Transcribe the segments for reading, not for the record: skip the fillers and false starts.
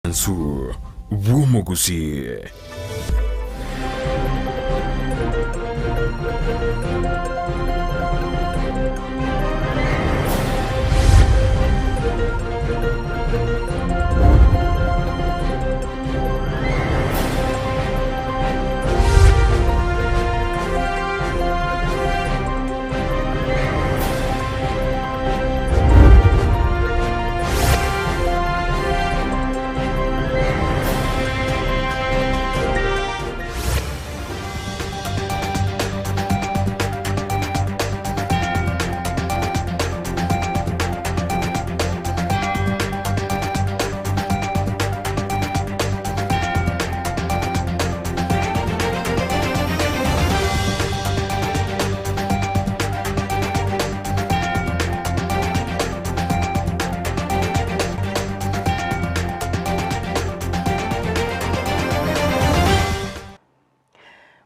Oboikaransu bw'omogusii.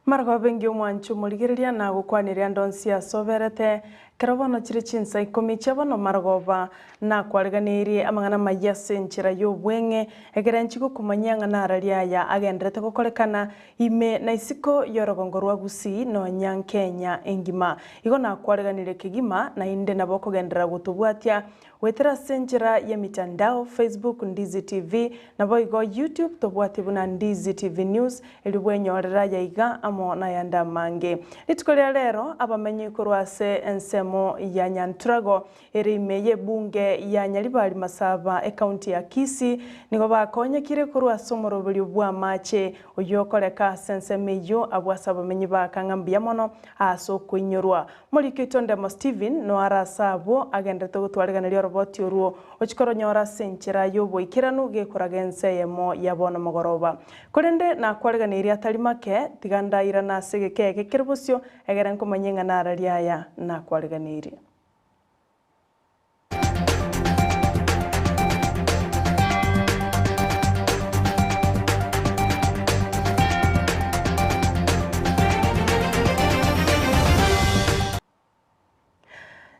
Marogoba engiya omwancho omorigereria nagokwaneria ande onsi ase oberete, Ekero bono chire chinsa ikomi chia bono marogoba, nakwareganeirie amang'ana amayia ase enchera y'obweng'e, ekero inche gokomanyia ng'a nararia aya agenderete gokorekana ime na isiko y'orogongo rwa Gusii nonya Nkenya engima. Igo nakwareganirie kegima, naende nabo okogenderera gotobwatia goetera ase enchera y'emitandao, Facebook, Ndizi TV, naboigo YouTube tobwatie buna Ndizi TV News, Erio bwenyorere aya iga amo nayande amange. Rituko ria rero abamenyi korwa ase ensemo ya Nyanturago ere ime y'ebunge ya Nyaribari Masaba ekaunti ya Kisii nigo bakonyekire korwa ase omoroberio bw'amache oyio okoreka ase ensemo eyio abwo ase abamenyi baaka ng'a mbuya mono ase okoinyorwa. Moriki oito Ndemo Stephen noare ase abwo agenderete gotwariganeria oroboti orwo ochia koronyora ase enchera y'oboikeranu gekoraga ense eyemo ya bono mogoroba. Korende nakwareganeirie atari make, tiga ndairane ase egeka eke kere bosio, egere nkomanyie ng'a nararie aya nakwareganeirie.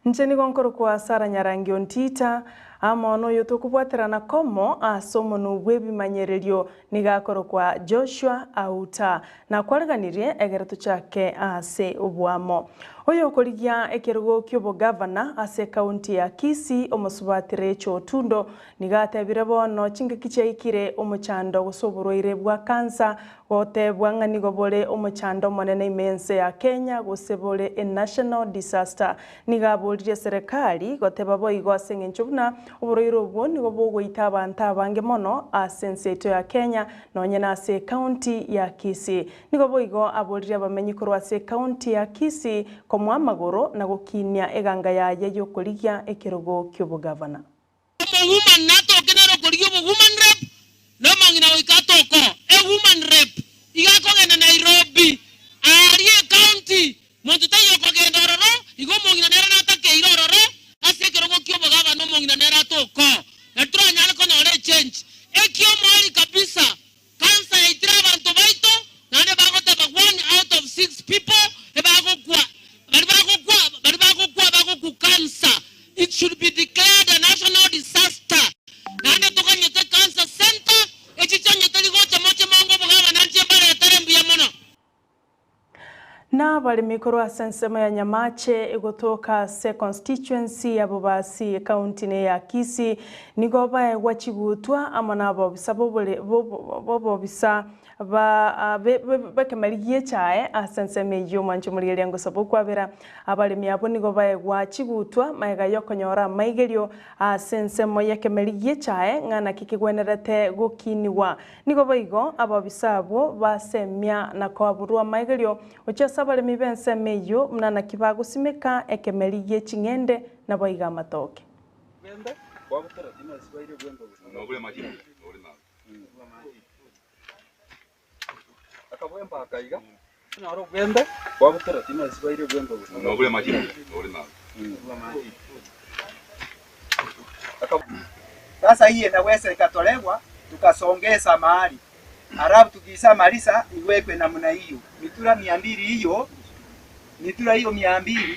Inche nigo nkorokwa Sara Nyarangi Ontita, amo noyo tokobwaterana komo ase omonwa bw'ebimanyererio nigo akorokwa Joshua Auta. Nakwareganirie egere tochake ase oboamo. Oyokorigia ekerogo ki'obogavana ase ekaunti ya Kisii omosubati Rachel Otundo nigo atebire bono chingaki chiaikire omochando gose oborwaire bwa kansa Gotebwa ng'a nigo bore omochando omonene ime y'ense ya Kenya gose bore a national disaster. Nigo aboririe eserekari goteba boigo ase eng'encho buna oborwaire obwo nigo bogoita abanto abange mono ase ense yaito ya Kenya nonye na ase ecounty ya Kisii. Nigo boigo aboririe abamenyi korwa ase ecounty ya Kisii komoa amagoro na gokinia eganga yaye yokorigia ekerogo kiobogavana. Omowoman natoke nere okorigia obowoman rep, na omong'ina goika atoke oo. Ewoman rep iga akogenda Nairobi, aaria ecounty, monto taiyo okogenda ororo, igo omong'ina nere natakeire ororo, ase ekerogo kia obogavana omong'ina nere atoke oo. Nari toranyare konyora echange. Ekiomoerio kabisa, Cancer yaitire abanto baito, naende bagoteba one out of six people ebagokwa, baria bagokwa, baria bagokwa bagokwa cancer. It should be declared a national disaster. Naende toganyete cancer center, echi chianyete rigocha moche mongo obogabana nche mbaretere mbuya mono. Na abaremi korwa ase ensemo ya Nyamache egotoka ase constituency ya Bobasi ekaunti-ne ya Kisii nigo baegwa chigutwa amo nabobisa bobobisa ba bekemeri gi'echae ase ensemo eyio omwancho omorigereria ngosaba okwabera. Abaremi abwo nigo baegwa chigutwa magega y'okonyora amaigerio ase ensemo y'ekemeri gi'echae ng'a naki kegwenerete gokinigwa. Nigo boigo ababisa abwo basemia na koaborwa amaigerio gochia ase abaremi b'ensemo eyio buna naki bagosimeka ekemeri gie ching'ende naboigo amatoke. Sasa hii inaweza ikatolewa tukasongeza mahali, halafu tukishamaliza iwekwe namna hiyo mitura 200 hiyo mitura hiyo 200.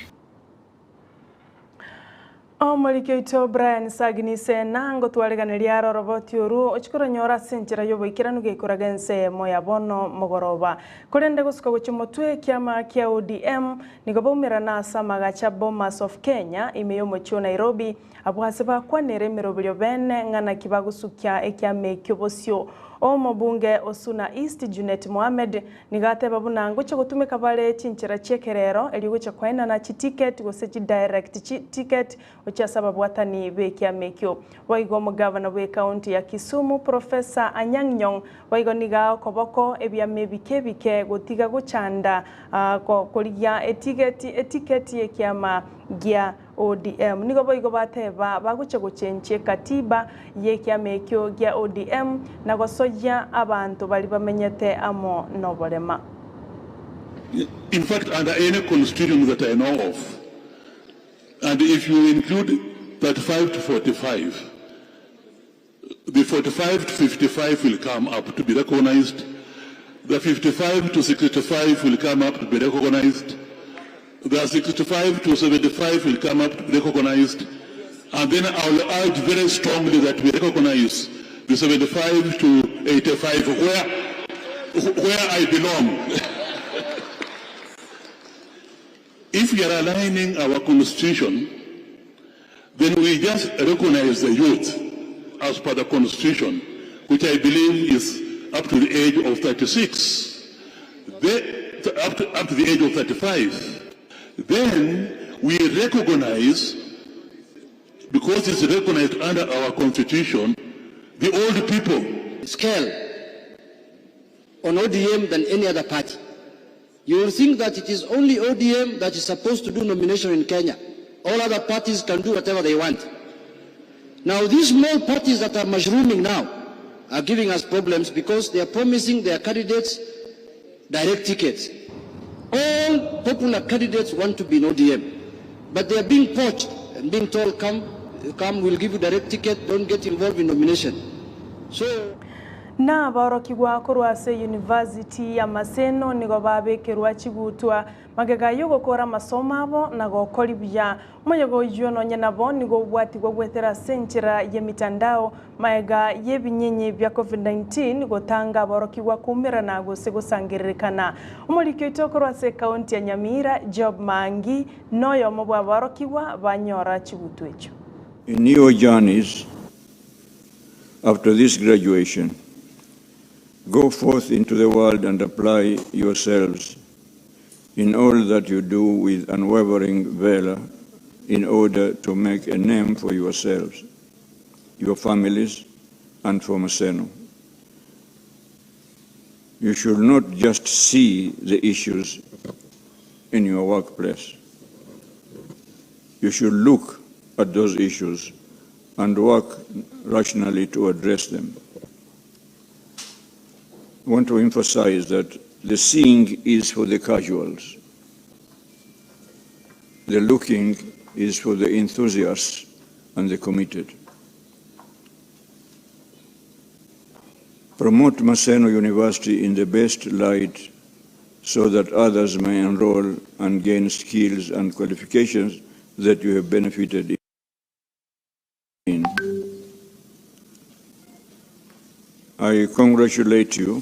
Omoriki oito Brian Saginise nangotwariganeria are oroboti oru ochie koronyora ase enchera y'oboikeranu gekoraga ense eyemo ya bono mogoroba. Korende gosuka gochia motwe ekiama kia ODM nigo baumerana ase amagacho a Bomas of Kenya ime y'omochie o Nairobi abwo ase bakwanera emeroberio bene ng'a naki bagosukia ekiama ekio bosio. Omobunge o Suna East Junet Mohamed Nigo ateba buna ngochia gotumeka bare chinchera chi'ekerero erio gochia koenana chiticket gose chidirect chi ticket gochia ase ababwatani b'ekiama ekio. Boigo omogavana bw'ecounty ya Kisumu Professor Anyang' Nyong' boigo nigo aa okoboko ebiama ebike ebike gotiga gochanda korigia etigeti eticket y'ekiama gia ODM. Nigo boigo bateba bagochia gochenchia ekatiba y'ekiama ekio gia ODM na gosoyia abanto baria bamenyete amo noborema. In fact under any constitution that I know of and if you include 35 to 45, the 45 to 55 will come up to be recognized, the 55 to 65 will come up to be recognized, the 65 to 75 will come up to be recognized, and then I will urge very strongly that we recognize the 75 to 85 where, where I belong. If we are aligning our constitution, then we just recognize the youth as per the constitution, which I believe is up to the age of 36, they, up, to, up to the age of 35. Then we recognize, because it's recognized under our constitution, the old people. Scale on ODM than any other party. You will think that it is only ODM that is supposed to do nomination in Kenya. All other parties can do whatever they want. Now, these small parties that are mushrooming now are giving us problems because they are promising their candidates direct tickets. All popular candidates want to be in ODM, but they are being poached and being told, come, come, we'll give you direct ticket, don't get involved in nomination. So... Na aborokigwa korwa ase University ya Maseno nigo babekerwa chigutwa magega y'ogokora amasomo abo na gokori buya. Omoyega oyio nonye nabo nigo obwatigwe goetera ase enchera y'emitandao magega y'ebinyenyi bia Covid-19 gotanga aborokigwa koumerana gose gosangererekana. Omoriki oito korwa ase ekaunti ya Nyamira Job Maangi noyomo bw'aborokigwa banyora chigutwa echio. In your journeys after this graduation, go forth into the world and apply yourselves in all that you do with unwavering valor in order to make a name for yourselves, your families, and for Maseno. You should not just see the issues in your workplace. You should look at those issues and work rationally to address them. I want to emphasize that the seeing is for the casuals. The looking is for the enthusiasts and the committed. Promote Maseno University in the best light so that others may enroll and gain skills and qualifications that you have benefited in. I congratulate you.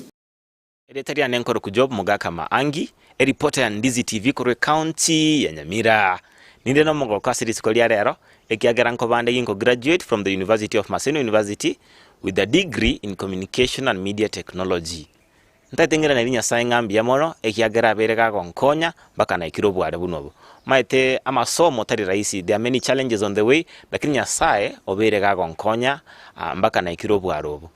Erieta riane nkoroku Job Mogaka Maangi, eripota ya Ndizi TV korwa ecounty ya Nyamira. Ninde nomogoko ase rituko ria rero ekiagera nkobande ginko graduate from the University of Maseno University with a degree in Communication and Media Technology. Ntaete ng'iranerie Nyasae ng'a mbuya mono ekiagera abeire gagonkonya mpaka naikire obware buna obo. Maete amasomo tari rahisi, there are many challenges on the way, lakini Nyasae obeire gagonkonya mpaka naikire obware obo.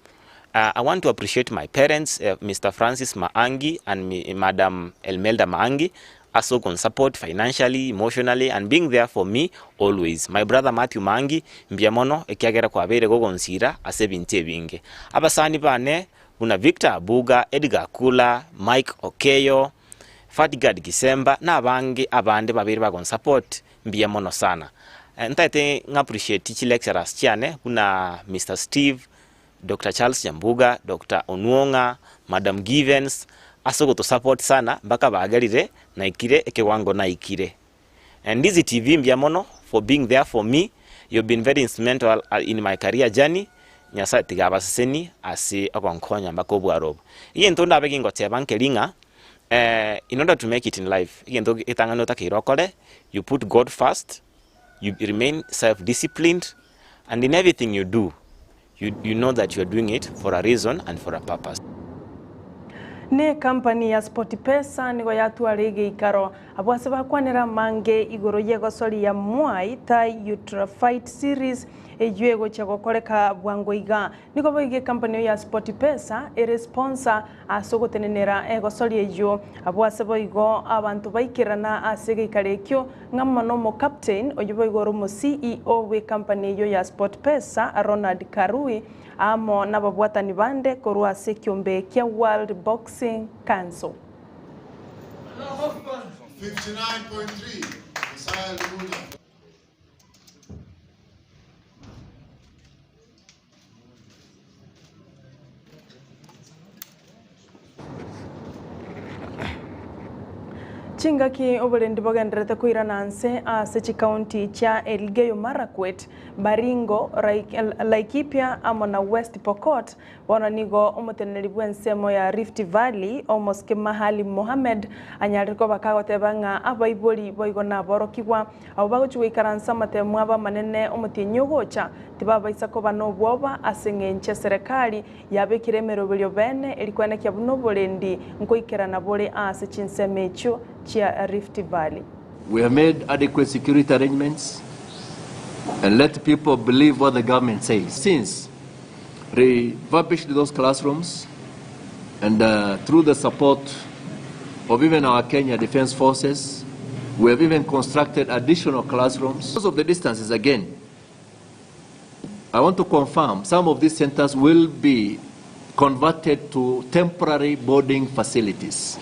I want to appreciate my parents, Mister Francis Maangi and Madam Elmelda Maangi ase okonsupport financially, emotionally and being there for me always. My brother Matthew Maangi, mbuya mono ekiagera kwabeire gogonsira ase ebinto ebinge. Abasani bane buna Victor Abuga, Edgar Akula, Mike Okeyo, Fatgard Gisemba na abange abande babeire bagonsupport, mbuya mono sana. Ntaete ng'appreciate chilecturers chiane buna Mister Steve, Doctor Charles Nyambuga, Doctor Onuong'a, Madam Givens ase ogotosupport sana mpaka bagerire naikire ekewango naikire. Ndizi TV mbuya mono for being there for me. You've been very instrumental in my career journey, Nyasae tiga abasesenie ase ogonkonya mpaka obwaro obo. Egento ndabe gingoteba nkeri ng'a in order to make it in life, egento getang'ani otakeire okore, you put God first, you remain self disciplined, and in everything you do, you you know that you are doing it for a reason and for a purpose. Ne ekampani ya SportPesa nigo yatwara egeikaro abwo ase bakwanera amange igoro y'egosori ya Muay Thai Ultra Fight Series eyio egochia gokoreka bwango iga. Nigo boigo ekampani eyio ya SportPesa ere sponsor ase ogotenenera egosori eyio. Abwo ase boigo abanto baikerana ase egeikaro ekio ng'a mono omocaptain oyio boigo ore omo-CEO bw'ekampani eyio ya SportPesa Ronald Karui amo nababwatani bande korwa ase ekiombe kia World Boxing Council. 59.3 Isaiah Lubunya. Chingaki oborendi bogendererete koirana nse ase chikaunti chia Elgeyo Marakwet, Baringo, Laikipia amo na West Pokot, bono nigo omoteneneri bw'ensemo ya Rift Valley Omosike Mahalim Mohamed anyarire koba kagoteba ng'a abaibori boigo naborokigwa Abwo bagochia goikaransa amatemo abo amanene omotienyi ogocha, tibabaisa koba nobwoba ase engencho eserekari yabekire emeroberio bene erikwenekia buna oborendi nkoikerana bore aase chinsemo echio chia Rift Valley. We have made adequate security arrangements and let people believe what the government says. Since refurbished those classrooms and uh, through the support of even our Kenya Defence Forces, we have even constructed additional classrooms. Because of the distances again, I want to confirm some of these centers will be converted to temporary boarding facilities.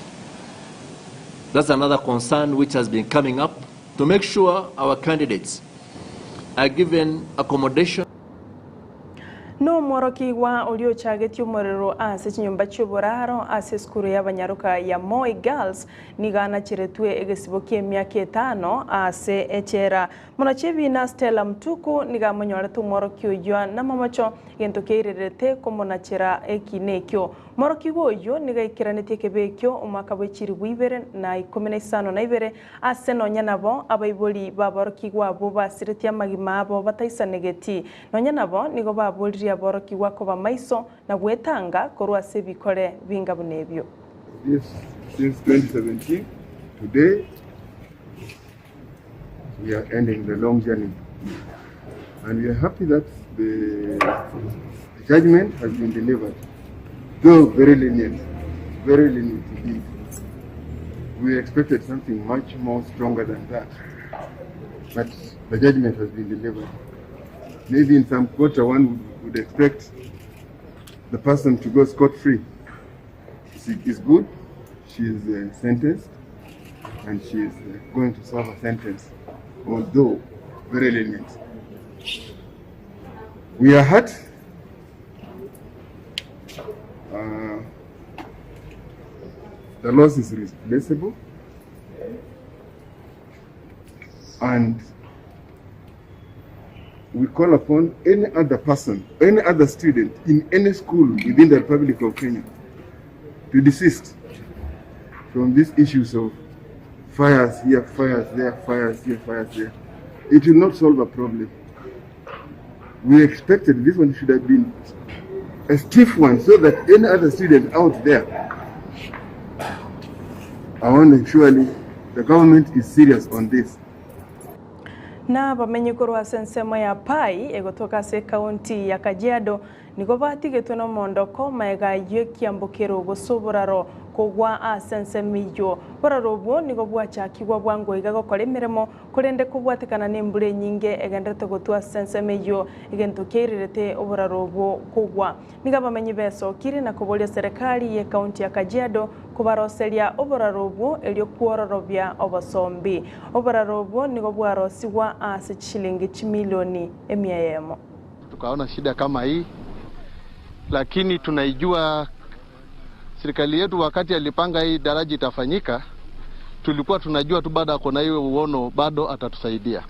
That's another concern which has been coming up to make sure our candidates are given accommodation. Nomworokigwa oria ochagetie omorero ase chinyomba chi'oboraro ase esukuru y'abanyaroka ya Moi Girls nigo anacheretwe egesibo ki'emiaka etano ase echela. Monachi ebiina Stella Mtuku nigo amonyorete omworokia oyio namamocho gento kiairerete komonachera ekiina ekio. Omworokigwa oyio nigo aikeranetie ekebe ekio omwaka bwe chilifu ibere na ikomi na isano na ibere ase nonya nabo abaibori b'aborokigwa abwo basiretie amagima abo bataisanegeti. Nonya nabo nigo baboririe aborokigwa koba maiso na gwetanga korwa ase ebikore binga buna ebio. This since 2017 today we are ending the long journey and we are happy that the, the judgment has been delivered though very lenient very lenient indeed we expected something much more stronger than that but the judgment has been delivered maybe in some quarter one would, would expect the person to go scot-free she is good she is uh, sentenced and she is uh, going to serve a sentence, although very lenient. We are hurt. Uh, the loss is replaceable. And we call upon any other person, any other student in any school within the Republic of Kenya to desist from these issues of fires here, fires there, fires here, fires there. It will not solve a problem. We expected this one should have been a stiff one so that any other student out there, I want to surely the government is serious on this. Nabamenyi korwa ase ensemo ya Pai egotoka ase ekaunti ya Kajiado nigo batigetwe nomoondoko magega y'ekiambokero gose oboraro kogwa ase ensemo eyio. Boraro obwo nigo bwachakigwa bwango iga gokora emeremo korende kobwatekana nembura enyinge egenderete gotwa ase ensemo eyio egento kiairerete oboraro obwo kogwa. Nigo abamenyi besokire na koboria serikali y'ekaunti ya Kajiado kobaroseria oboraro obwo erio kwororobia obosombi. Oboraro obwo nigo bwarosigwa ase chishilingi chimilioni emia eyemo. Tukaona shida kama hii, lakini tunaijua serikali yetu wakati alipanga hii daraja itafanyika, tulikuwa tunajua tu bado ako na hiyo uono, bado atatusaidia.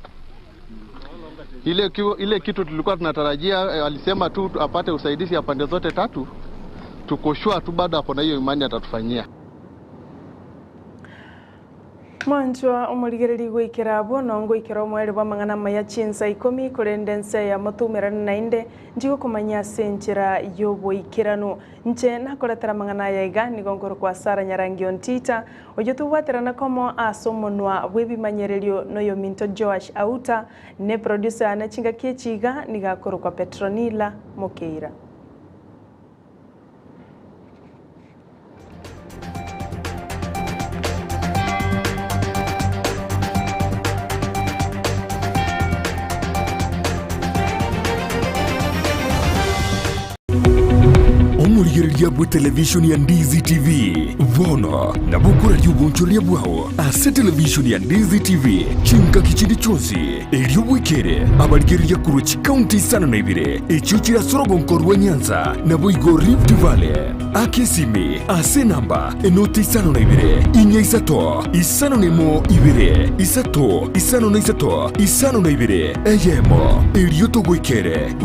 Ile, ile kitu tulikuwa tunatarajia eh, alisema tu apate usaidizi ya pande zote tatu. Tuko sure tu bado ako na hiyo imani atatufanyia. Mwanchwa omorigereria goikera abwo nongoikera omoerio bw'amang'ana amaya chinsa ikomi korende ense eyemo toumerane naende nchigokomanyia ase enchera y'oboikeranu. Inche nakoretera amang'ana aya iga nigo nkorokwa Sarah Nyarangi Ontita, oyio tobwaterana komo ase omonwa bw'ebimanyererio noyominto Joash Auta, ne producer yane chingaki echi iga nigo akorokwa Petronila Mokeira. Omorigereria bw'etelevishoni ya Ndizi TV bono nabo okoraria obonchoreria bwao ase televishoni ya Ndizi TV chingaki chinde chionsi, erio bwekere abarigereria korwa chikaunti isano na ibere echio chire ase orogonko rwa Nyanza naboigo Rift Valley. Aka esimi ase enamba enoti 52 4 3 5 2 3 5 3 52 1 erio togoikere.